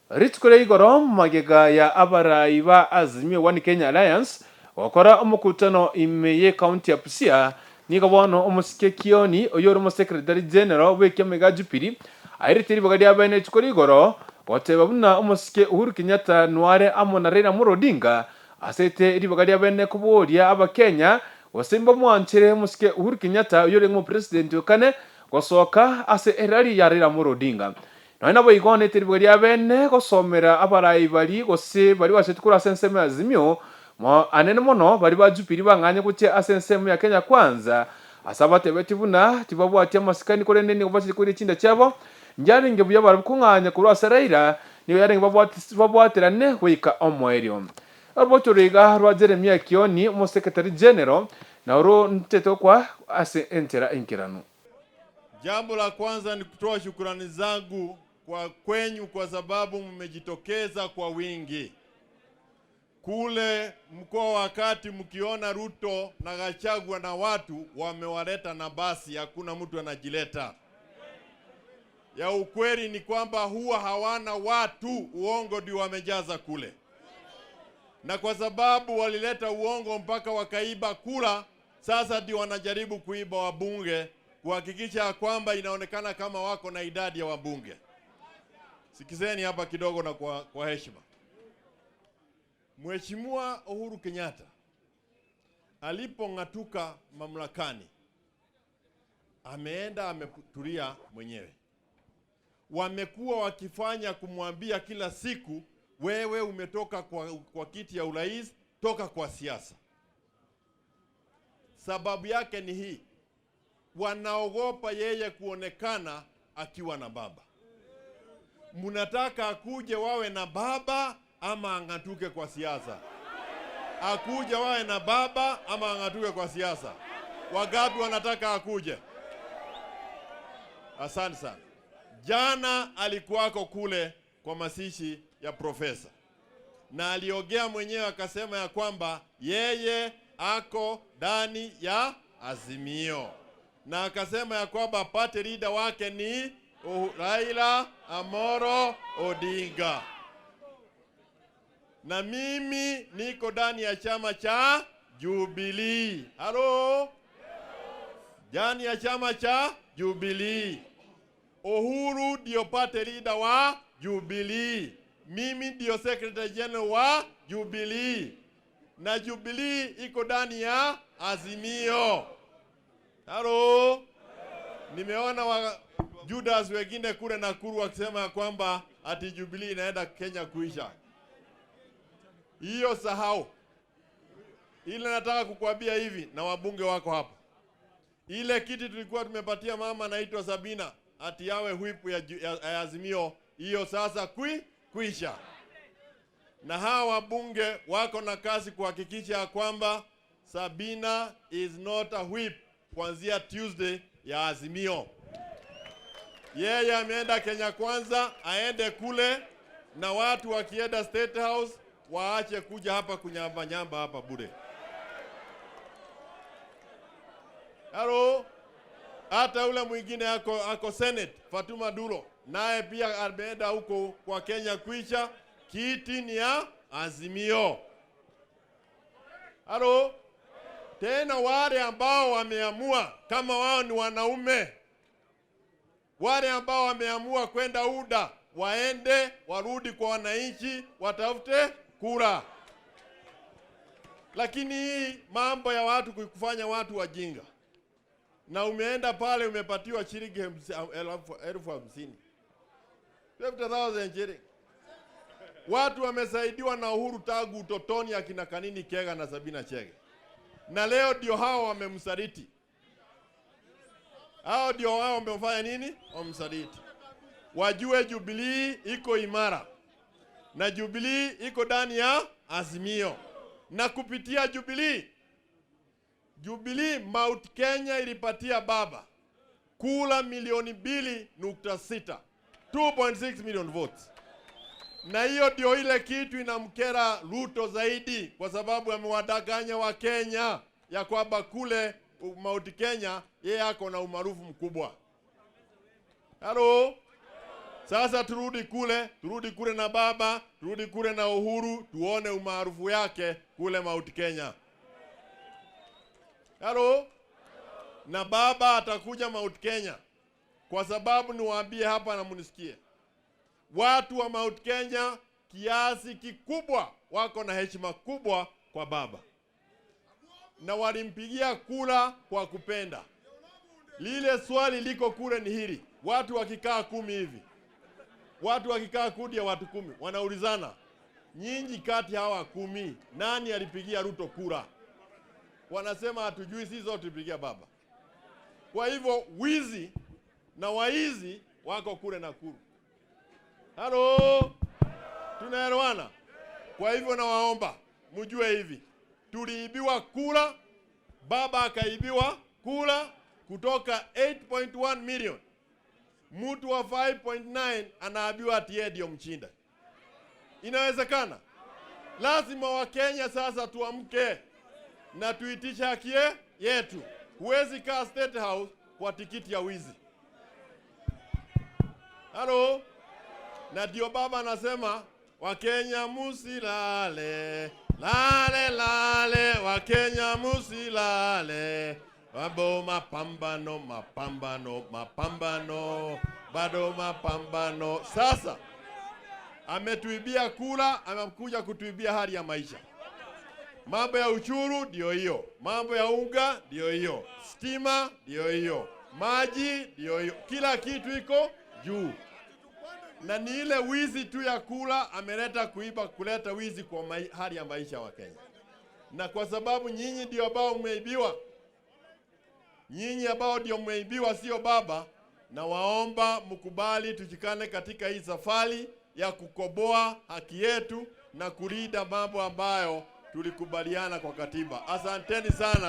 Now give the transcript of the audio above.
Rituko ria igoro magega ya abarai ba Azimio One Kenya Alliance gokora omokutano ime y'ecounty ya Busia, nigo bono omosike Kioni oyore omosecretary general bw'ekiama gia Jubilee airete ribaga ria bene rituko ria igoro goteba buna omosike Uhuru Kenyatta noare amo na Raila Amolo Odinga asete ribaga ria bene koboria abakenya gose mbamwanchere omosike Uhuru Kenyatta oyorenge omopresident o kane gosoka ase erari ya Raila Amolo Odinga. Nonya naboigo nete ribaga ria bene gosomera abarai baria gose baria bachete korwa ase ensemo ya Azimio, anene mono baria ba Jubilee bang'anye gochia ase ensemo ya Kenya Kwanza, ase abatebetie buna tibabwati amasikani korende nigo bachete koira chinda chiabo. Yarenge buya barabwo kong'anya korwa ase Raila, nigo yarenge babwaterane goika omoerio. Orobocho oro iga rwa Jeremia Kioni, Omosekretari General, narwo nchete gokwa ase enchera enkeranu. Jambo la kwanza ni kutoa shukrani zangu kwa kwenyu kwa sababu mmejitokeza kwa wingi. Kule mkoa wa Kati mkiona Ruto na Gachagua na watu wamewaleta na basi, hakuna mtu anajileta. Ya ukweli ni kwamba huwa hawana watu, uongo ndio wamejaza kule. Na kwa sababu walileta uongo mpaka wakaiba kura, sasa ndio wanajaribu kuiba wabunge kuhakikisha kwamba inaonekana kama wako na idadi ya wabunge. Sikizeni hapa kidogo na kwa heshima. Mheshimiwa Uhuru Kenyatta alipong'atuka mamlakani, ameenda ametulia mwenyewe. Wamekuwa wakifanya kumwambia kila siku, wewe umetoka kwa kiti ya urais, toka kwa siasa. Sababu yake ni hii, wanaogopa yeye kuonekana akiwa na baba. Mnataka akuje wawe na baba ama ang'atuke kwa siasa? Akuje wawe na baba ama ang'atuke kwa siasa? Wangapi wanataka akuje? Asante sana. Jana alikuwako kule kwa mazishi ya profesa, na aliongea mwenyewe akasema ya kwamba yeye ako ndani ya Azimio, na akasema ya kwamba party leader wake ni Raila Amolo Odinga, na mimi niko ndani ya chama cha Jubilee. Halo? Ndani ya chama cha Jubilee. Uhuru ndio party leader wa Jubilee. Mimi ndio secretary general wa Jubilee. Na Jubilee iko ndani ya Azimio. Halo? Nimeona wa Judas wengine kule Nakuru wakisema kwamba ati Jubilee inaenda Kenya kuisha. Hiyo sahau. Ile nataka kukuambia hivi, na wabunge wako hapa. Ile kiti tulikuwa tumepatia mama anaitwa Sabina ati yawe whip ya Azimio, hiyo sasa kuisha. Na hawa wabunge wako na kazi kuhakikisha kwamba Sabina is not a whip kuanzia Tuesday ya Azimio. Yeye ameenda Kenya Kwanza, aende kule, na watu wakienda State House waache kuja hapa kunyamba nyamba hapa bure. Halo? Hata ule mwingine ako Senate, Fatuma Dullo, naye pia ameenda huko kwa Kenya kuisha, kiti ni ya Azimio. Halo? Tena wale ambao wameamua kama wao ni wanaume, wale ambao wameamua kwenda UDA waende warudi kwa wananchi watafute kura. Lakini hii mambo ya watu kufanya watu wajinga, na umeenda pale umepatiwa shilingi 50,000. 50,000 shilingi. Watu wamesaidiwa na Uhuru tangu utotoni, akina Kanini Kega na Sabina Chege. Na leo ndio hao wamemsaliti. Hao ndio wao wamefanya nini? Wamsaliti. Wajue Jubilee iko imara. Na Jubilee iko ndani ya Azimio. Na kupitia Jubilee, Jubilee Mount Kenya ilipatia baba kula milioni 2.6, 2.6 million votes. Na hiyo ndio ile kitu inamkera Ruto zaidi, kwa sababu amewadanganya wa Kenya ya kwamba kule Mount Kenya yeye ako na umaarufu mkubwa. Hello? Sasa turudi kule na baba, turudi kule na Uhuru, tuone umaarufu yake kule Mount Kenya. Halo? Na baba atakuja Mount Kenya, kwa sababu niwaambie hapa na munisikie, watu wa Mount Kenya kiasi kikubwa wako na heshima kubwa kwa baba, na walimpigia kura kwa kupenda. Lile swali liko kule ni hili, watu wakikaa 10 hivi, watu wakikaa kundi ya watu 10 wanaulizana, nyinyi kati hawa 10 nani alipigia Ruto kura? Wanasema hatujui, sisi zote tulipigia baba. Kwa hivyo wizi na waizi wako kule Nakuru. Halo, tunaelewana? Kwa hivyo nawaomba mjue hivi, tuliibiwa kura, baba akaibiwa kura kutoka 8.1 million, mtu wa 5.9 anaambiwa ati yeye ndio mshinda. Inawezekana? Lazima Wakenya sasa tuamke na tuitishe haki yetu. Huwezi kaa State House kwa tikiti ya wizi. Halo? Na ndio baba anasema Wakenya musilale, lale lale, Wakenya musilale. Bado mapambano, mapambano, mapambano, bado mapambano. Sasa ametuibia kura, amekuja kutuibia hali ya maisha. Mambo ya ushuru ndio hiyo, mambo ya unga ndio hiyo, stima ndio hiyo, maji ndio hiyo, kila kitu iko juu. Na ni ile wizi tu ya kura ameleta kuiba, kuleta wizi kwa hali ya maisha wa Kenya. Na kwa sababu nyinyi ndio ambao mmeibiwa, nyinyi ambao ndio mmeibiwa, sio baba, na waomba mkubali tushikane katika hii safari ya kukomboa haki yetu na kulinda mambo ambayo tulikubaliana kwa katiba. Asanteni sana.